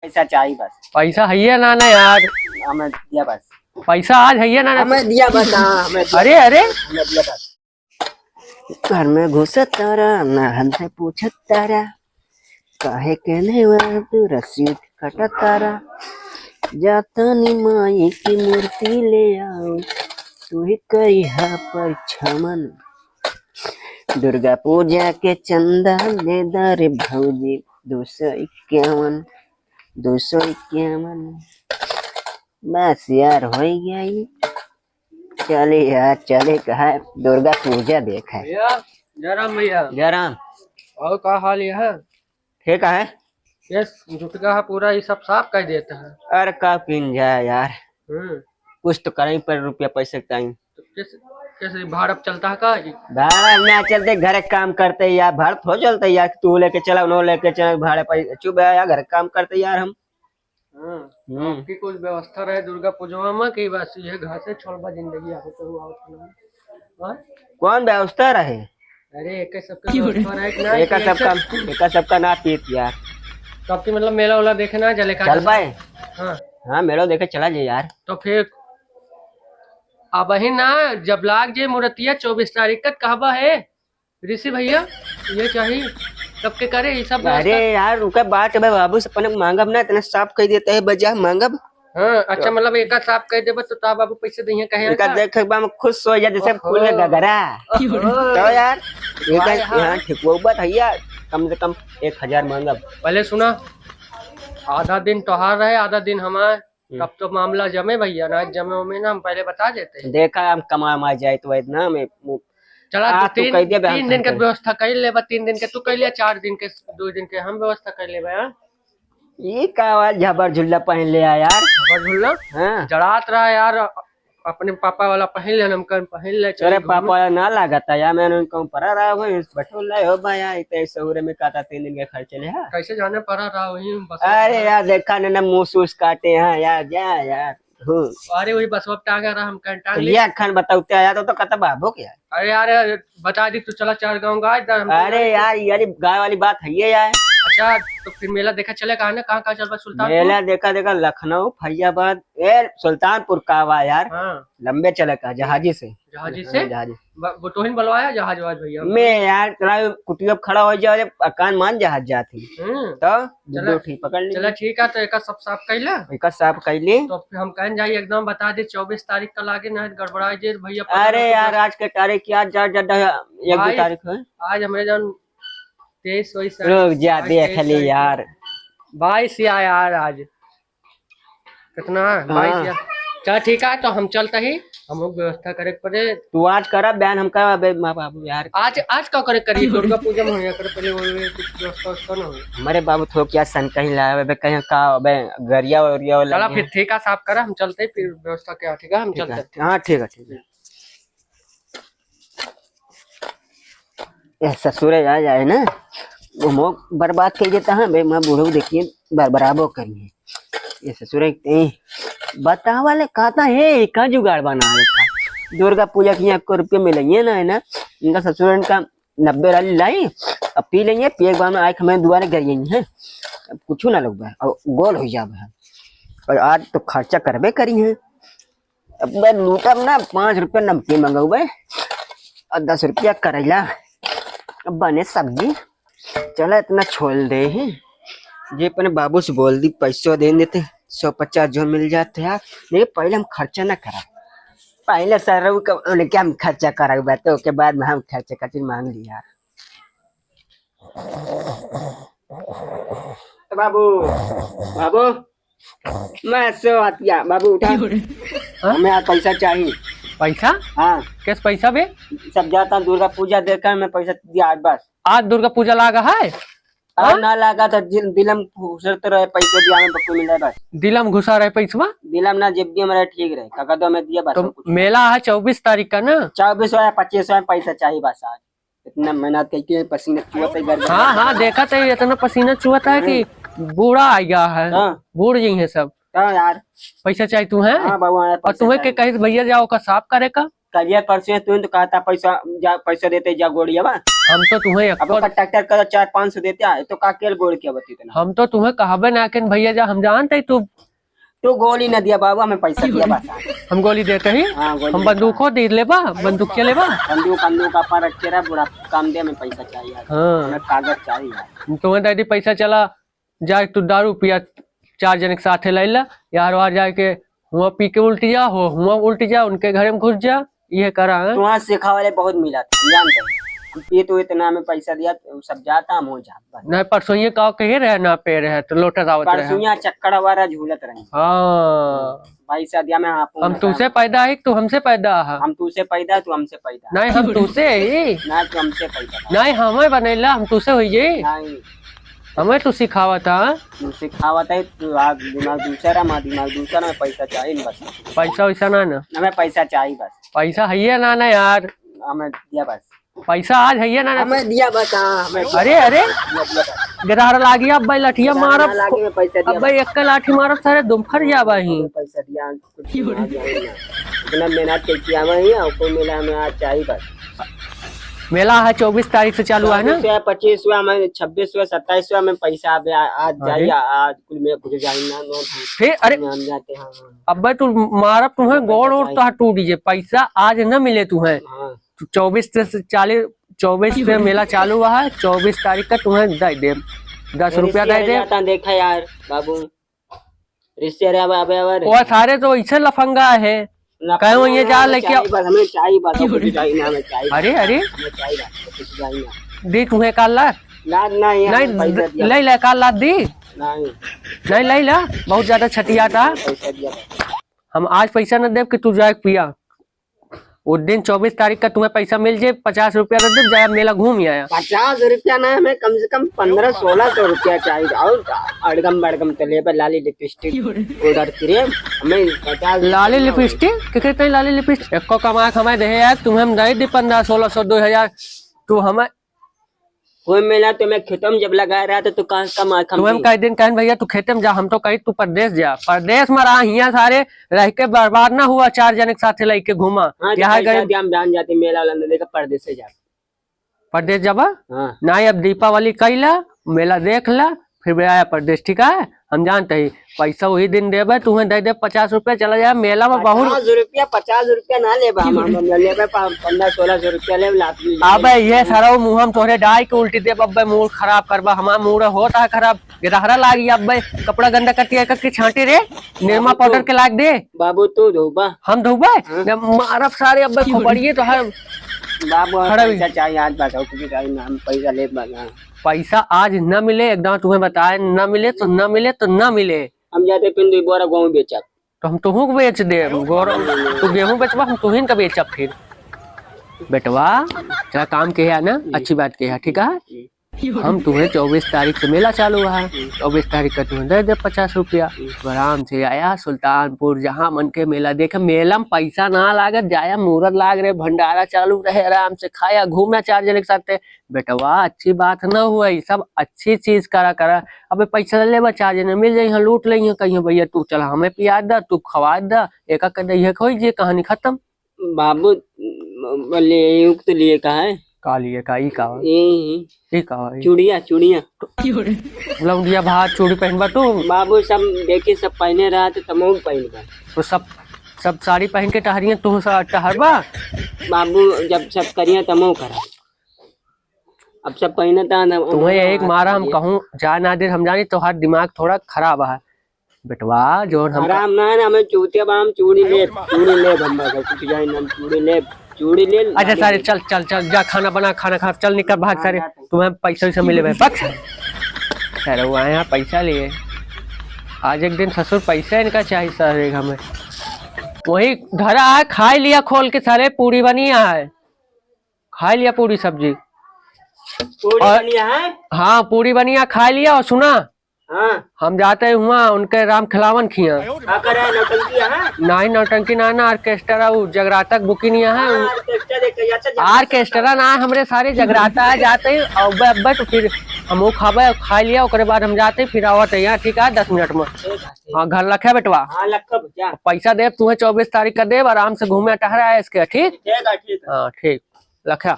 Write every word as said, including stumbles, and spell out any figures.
पैसा चाहिए बस। पैसा है ना, ना यार। हमें दिया बस। पैसा आज है ना, ना। हमें दिया बस, हाँ, हमें दिया। अरे, अरे। हमें दिया बस। घर में घुसत तारा, ना हमसे पूछत तारा, काहे के नेवा तू रसीद काटत तारा। जातानी माई की मूर्ति ले आओ, तू ही करिहा परछावन। दुर्गा पूजा के चंदा दे दा रे भौजी, दो सौ इक्यावन, दो सौ इक्यावन। बस यार, हो गया ये। चले यार, चले, कहा दुर्गा पूजा देखे। भैया, जय राम भैया। जय राम। और का हाल है? ठीक है। केस जुटका है पूरा, ये सब साफ कर देता है। अरे का किन जाए यार, हम्म। कुछ तो करही पर रुपया पैसे का ही। तो किस, किस भाड़ा पे चलता है का? भाड़ा ना चलते, घर काम करते यार, भाड़ा थोड़ा चलते यार, तू लेके चला, उन्हों लेके चला, भाड़े पे चुप है यार, घर काम करते यार हम। हाँ, हम्म। आपकी कुछ व्यवस्था रहे दुर्गा पूजवा में कि बस ये घर से छोड़बा जिंदगी आगे तो हुआ होता ना? हाँ? कौन व्यवस्था रहे? अरे, एके सबके व्यवस्था रहे कि ना, एका कि सबका, ऐसे एका सबका ना पीत यार। तो आपकी मतलब मेला उला देखे ना चले का? चल पाए? हाँ। हाँ, मेला देखे चला जाए यार। तो फिर अब ही ना, जब लाग जे मूर्तिया चउबीस तारीख तक कहबा है, ऋषि भैया, ये चाही, सबके करे, ये सब अरे व्यवस्था। यार, रुका बात, भाई बाबू से अपने मांगब ना, इतना साफ कह देता है, बजा मांगब। हाँ, अच्छा, तो मतलब एका साफ कह देबे तो ता बाबू पैसे दइहे कहे एका का? देख एक बार में खुश हो जा, जैसे ओहो। फूल के गगरा। ओहो। तो यार, एका, वाह, हाँ। हाँ, ठीक वो बात है यार, कम से कम एक हजार मांगब। पहले सुना, आधा दिन तोहार रहे, आधा दिन हमार। हम्म। तब तो मामला जमे भैया, ना जमे उमे ना, हम पहले बता देते हैं। देखा, हम कमा मा जाए तो इतना में वो चला, आ, तो तू तीन, कह दे, बे, हम तीन दिन के कह दे। व्यवस्था कर लेबा, तीन दिन के तू कर ले, चार दिन के, दो दिन के हम व्यवस्था कर लेबा, हाँ? ये का आवाज झबर झुल्ला पहन ले आ यार? झबर झुल्ला? हाँ। जड़ात रहा यार, अपने पापा वाला पहन ले, हम कल पहन ले, अरे चल घूम। पापा वाला ना लागत है यार, मैंने उनको परा रहा हूँ, इस बटोला हो भाई, इतने सहुरे में काटा तीन दिन के खर्चे ले, हाँ? कैसे जाने परा रहा वही बस। अरे यार, देखा ना, ना मुंह सूस काटे, हाँ यार, जा यार। हम्म। अरे, वही बसवा पे टांगा रहा, हम कहीं टांग ले। ये अखन बताओ, क्या यार, तो, तो कत बाबू क्या? अरे यार, बता दी, तू चला चार गाँव गाय, इधर हम अरे यार, यार, ये गाय वाली बात है ये यार। अच्छा, तो फिर मेला देखा चले कहाँ ना, कहाँ, कहाँ चलबा सुल्तानपुर? मेला देखा, देखा, लखनऊ, फैजाबाद, ए, सुल्तानपुर का हुआ यार। हाँ। लंबे चले का, जहाजी से। जहाजी हाँ, से? जहाजी। ब-, वो तोहिन बलवाया जहाज वाज भैया? मैं यार, चला कुटिया पे खड़ा हो जाओ, जब अकान मान जहाज जात ही। हम्म। तो चला, दो ठीक पकड़ ली। चला ठीक है, तो एका सब साफ कर ले। एका साफ कर ली। तो फिर हम कहन जाई एकदम बता दे, चउबीस तारीख का लागे ना, गड़बड़ाई जे भैया, पता अरे ना यार, आज के तारीख यार, जा, जा, जा, एक दो भाई, तारीख है। आज हमरे जौन तेईस वईस रुक जा, आज देख तेईस ली तारीख यार। है। बाईस या यार, आज कितना है? हाँ। बाईस या। चल ठीक है, तो हम चलता ही, हम लोग व्यवस्था करे के पड़े। तू आज करा, बयान हम करा, अबे माँ बाबू यार। आज, आज का करे करी, दुर्गा पूजा में होया करे, पहले वो, वो कुछ व्यवस्था व्यवस्था ना हो। हमारे बाबू थोक यार सन कहीं लाया, अबे कहीं का, अबे गरिया उरिया वाला चला नहीं फिर है। ठीक है, साफ करा, हम चलते हैं, फिर व्यवस्था क्या, ठीक है, हम ठीक है। चलते हैं। हाँ, ठीक है, ठीक है। ए, ससुरे आ जाए ना, वो मोक बर्बाद कर देता है बे, मैं बूढ़ो देखिए बरबराबो करिए। ये ससुरे, ए, बतावा ले, कहता है, का जुगाड़ बना रखा? दुर्गा पूजा के यहाँ एको रुपया मिलइए ना, है ना? इनका ससुरन का नब्बे वाली लाई, अब पी लेंगे, पिए के बाद में आए हमें दुआरे गरिए हैं, अब कुछ ना लगबा, अब गोल हो जाबे है। और आज तो खर्चा करबे करी है, अब मैं लूटब ना, पाँच रुपया नमकीन मंगौबे और दस रुपया करैला, अब बने सब्जी। चला, इतना छोल दे ही, जे अपने बाबू से बोल दी, पैसो दे देते, सौ पचास जो मिल जाते यार। देखिए, पहले हम खर्चा ना करा, पहले सर का उनके हम खर्चा करा, तो ओके बाद में हम खर्चा खातिर मांग ली यार। बाबू, बाबू, मैं सो हतिया, बाबू उठा। क्यों रे? हाँ? हमें आज पैसा चाहिए। पैसा? हाँ। किस पैसा बे? सब जाता दुर्गा पूजा देखा, मैं पैसा दिया आज बस। आज दुर्गा पूजा लागा है? आज हाँ? ना लागा तो दिल, दिलम घुसरत रहे, पैसा दिया में बक्कू मिला बस। दिलम घुसा रहे पैसवा? दिलम ना, जेब में रहे, ठीक रहे, काका दो में दिया बस, तो और कुछ। मेला है चउबीस तारीख का ना? चउबीस या पच्चीस में पैसा चाहिए बस आज। इतना मेहनत करके पसीना चुआ तैयार कर हाँ, हाँ, देखा तो इतना पसीना चुआ था कि बूढ़ा आ गया है। हाँ। बूढ़ जी हैं सब। हाँ यार। पैसा चाहिए तू है? हाँ बाबू, हाँ, और पैसा तुम्हें के चाहिए। कहे भैया जाओ का साफ करे का? कलिया परसों तू तो कहता पैसा, जा पैसा देते जा गोड़िया बा। हम तो तुम्हें अब एको ओकर ट्रैक्टर का चार पाँच सौ देते आए तो का केल गोड़ के बती इतना। हम तो तुम्हें कहबे ना किन भैया जा, हम जानते ही तू। तू गोली न दिया बाबू, हमें पैसा दिया बस। हम गोली देते ही? हाँ, गोली हम देता। बंदूको दे लेबा, बंदूकिया लेबा? बंदूक, बंदूक अपन रखे रहा, बुढ़ा काम दे, हमें पैसा चाहिए। हाँ। हमें कागज चाहिए। तुम्हें दे दी पैसा, चला जा तू दारू पिया, चार जने के साथे लैला, यार वार जाके हुआ पी के उल्टी जा, हो हुआ उल्टी जा, उनके घरे में घुस जा, ये करा है। तुम्हारा सिखावे वाले बहुत मिला था, हम जानते हैं। हम पिए तो इतना हमें पैसा दिया, तो सब जाता, हम हो जात बस। नहीं, परसों ये का कहे रहे ना पे रहे, तो लोटा दावत रहे। परसों यहाँ चक्कर वाला झूलत रहे। हाँ। पैसा दिया मैं आप हम तू से पैदा है, तू हमसे पैदा है। हम तू से पैदा, तू हमसे पैदा। नहीं, हम तू से ही। ना, तू हमसे पैदा। नहीं, हमें बनैला, हम तू से होइए। नहीं। हमें तू सिखावत है। तू सिखावत है, तू आज दिमाग दूसरा, हमारा दिमाग दूसरा, हमें पैसा चाहिए बस। पैसा वैसा ना ना। हमें पैसा चाहिए बस। पैसा है ये ना ना यार। हमें दिया बस। पैसा आज है ये ना ना। हमें दिया बस, हाँ, हमें दिया। अरे, अरे। दिया, दिया बस। गिरहर लागी, अब भाई लठिया गिरहर मारब। ना लागी, मैं पैसा दिया अब भाई बस। एक लाठी मारब, सारे दुम फर जाबा ही। हमें पैसा दिया, कुछ ना दिया, ना। इतना मेहनत के किया मैं ही, और कोई मेला में आज चाहिए बस। मेला है चौबीस तारीख से चालू है ना? चौबीस हुआ, पच्चीस हुआ, मैं छब्बीस हुआ, सत्ताईस हुआ, मैं पैसा अबे आ-, आज हाँ जाई, जी। आ-, आज कुल मेला कुछ जाई ना, ना, फिर, अरे, हम जाते हैं, हाँ। अबे तू मारब, तुम्हें पैसा गोड़ और चाहिए। तो टूट जे, पैसा आज न मिले तुम्हें। हाँ। तू चौबीस से चालीस, चौबीस से मेला चालू हुआ है, चौबीस तारीख का तुम्हें दे दे, दस रुपया दे दे। देखा यार बाबू, रिश्ते अरे, अब, अब, अब, वो सारे तो ऐसे लफंगा है। ना, कहे वो ये ना, जा हमें लेके चाहिए आओ। बस, हमें चाहिए बस, और कुछ चाहिए ना, हमें चाहिए बस। अरे, अरे। हमें चाहिए बस, कुछ चाहिए ना। दी तुम्हें काल लात? लात ना, ये नहीं, हमें पैसा दिया। ले ले, काल लात दी? नहीं। नहीं, ले ले, बहुत ज्यादा छटिया था। पैसा दिया बस। हम आज पैसा न देब कि तू जाए पिया। उस दिन चौबीस तारीख का तुम्हें पैसा मिल जाए, पचास रुपया दे दे, जाए मेला घूम आया। पचास रुपया ना, हमें कम से कम पन्द्रह सोलह सौ रुपया चाहिए। और अड़गम बड़गम तो लेबे, लाली लिपस्टिक, पाउडर क्रीम, हमें पचास लाली लिपस्टिक? के कहते हैं लाली लिपस्टिक? एको कमा के हमें दे यार, तुम्हें हम दे दी पन्द्रह सोलह सौ, दो हजार। तू हमें कोई मेला तो मैं खेतों में जब लगा रहा था तो कहाँ कमा के हम तुम्हें दी? कई दिन कहन भैया तू खेते में जा, हम तो कही तू परदेस जा। परदेस में रहा, हियाँ सारे रह के बर्बाद ना हुआ, चार जने के साथे लेके घूमा। हाँ, तो यहाँ पैसा गए दिया, हम जान जाते, मेला वाला ने देखा, परदेस से जा। परदेस जाबा? हाँ। ना, अब दीपावली कैला, मेला देख ला, फिर भी आया परदेस, ठीक है? हम जानते ही पैसा वही दिन देबे, तुम्हें दे दे पचास रुपया, चला जाए मेला में। बहुत पचास रुपया, पचास रुपया ना लेबे हम, हम, हम लेबे पा-, पन्द्रह सोलह सौ रुपया लेबे, लात भी लेबे। अबे ये सरऊ मुँह हम तोहरे डाई के उल्टी देब, अबे मूड खराब करबा, हमार मूड होता है खराब, गिरहरा लागी अबे, कपड़ा गंदा करती है करके छांटे रे, निरमा बाबू पाउडर तो, के लाग दे। बाबू तू धोबा। हम धोबे? हाँ। जब मारब सारे अबे खोपड़िए तो हर बाबू, हम खड़ा भी। पैसा चाहिए आज, बताओ, कुछ चाहिए ना, हम पैसा लेबे ना। पैसा आज ना मिले, एकदम तुम्हें बताए, ना मिले तो ना मिले तो ना मिले। हम जाते पिंदुई बोरा गेहूं बेचब। तो हम तोहूँ को बेच देब। गोर-, तू गेहूं बेचबा, हम तोहिन का बेचब फिर। बेटवा, तेरा काम के है ना, अच्छी बात के है, ठीक है? हम तुम्हें चौबीस तारीख से मेला चालू है, चौबीस तारीख का तुम्हें दे दे पचास रुपया। तो आराम से आया सुल्तानपुर, जहाँ मन के मेला देखे। मेला में पैसा ना लागत, जाया मूरत लाग रहे, भंडारा चालू रहे, आराम से खाया, घूमा चार जने के साथ। बेटवा, अच्छी बात न हुआ, ई सब अच्छी चीज करा करा। अबे पैसा ले लेबा, चार जने मिल जाई, हाँ, लूट लई, हाँ, कहियो, "भैया, तू चला, हमें पिया दा, तू खवा दा, एका कर दे, ये कोई जे कहानी खत्म।" बाबू, बोले, "युक्त लिए का है?" का लिए का, ई का? ये ही। ई का है? चूड़िया, चूड़िया। लौंडिया भात, चूड़ी पहनबा तू? बाबू, सब देखी, सब पहने रहा, तो तमहू पहनबा। तो सब, सब साड़ी पहन के टहरिए, तू सा-, टहरबा? बाबू, जब सब करिए, तमहू करा। अब सब पहिने त आना, तुम्हें आना एक मारा हम आना कहूँ, जा ना दे, हम जानी तोहार दिमाग थोड़ा खराब है। बेटवा, जोन हम खराब ना है ना, हमें चूतिया बा, हम चूड़ी ले, चूड़ी ले, हम बस कुछ जाए ना, हम चूड़ी ले, चूड़ी ले, अच्छा, लाली सारे ले। चल, चल, चल, जा खाना बना, खाना खा, चल निकल, भाग हाँ, सारे, जाते हैं। तुम्हें पैसा वैसा मिले भाई, बक सारे। सारे वो आए यहाँ पैसा लिए, आज एक दिन ससुर पैसा इनका चाहिए सारे हमें। वही धरा है, खाई लिया खोल के सारे, पूरी बनी है। खाई लिया पूरी सब्जी। पूरी और बनिया है? हाँ, पूरी बनिया खाई लिया। और सुना, हाँ। हम जाते हुआ उनके राम खिलावन खिया। का करे नौटंकी है? नाही, नौटंकी ना, ना, orchestra, उ जगराता के booking यहाँ है। हाँ, orchestra देख के, अच्छा, जगराता। Orchestra ना, हमरे सारे जगराता है, जाते ही, अउबे, अब्बे तो फिर हम वो खाबे, खा लिया, ओकरे बाद हम जाते ही, फिर आवत है यहाँ, ठीक है, दस मिनट में। ठीक है, ठीक। हाँ, घर लखे बेटवा। हाँ, लखब, जा। पैसा देब तुहे चउबीस तारीख का देब, आराम से घूमे टहरा है इसके, ठीक? ठीक है, ठीक है। हाँ, ठीक, लखे।